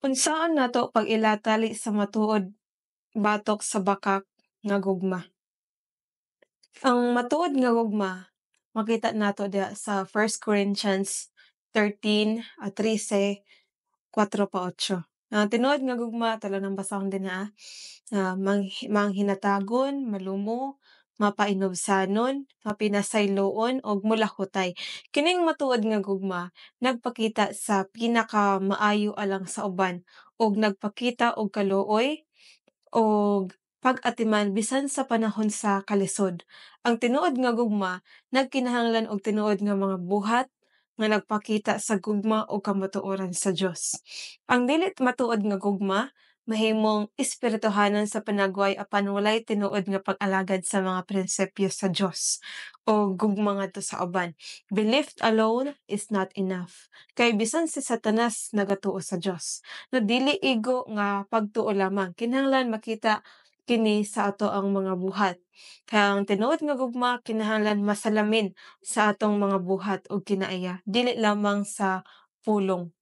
Unsaon nato pag-ilatali sa matuod batok sa bakak nga gugma? Ang matuod nga gugma makita nato diha sa 1 Corinthians 13, 13, 4 pa 8. Ang tinuod nga gugma tala nang basahon din ha. Manghinatagon, malumo, mapainubsanon, mapinasayloon ug molahutay. Kining matuod nga gugma nagpakita sa pinakamaayo alang sa uban ug nagpakita og kaluoy og pag-atiman bisan sa panahon sa kalisod. Ang tinuod nga gugma nagkinahanglan og tinuod nga mga buhat nga nagpakita sa gugma ug kamatuoran sa Dios. Ang dili matuod nga gugma mahimong espirituhanon sa panagway apan walay tinuod nga pag-alagad sa mga prinsipyo sa Dios o gugma ngadto sa uban. Belief alone is not enough. Kay bisan si Satanas nagatuo sa Dios. No, dili igo nga pagtuo lamang, kinahanglan makita kini sa ato ang mga buhat. Kay ang tinuod nga gugma kinahanglan masalamin sa atong mga buhat ug kinaiya, dili lamang sa pulong.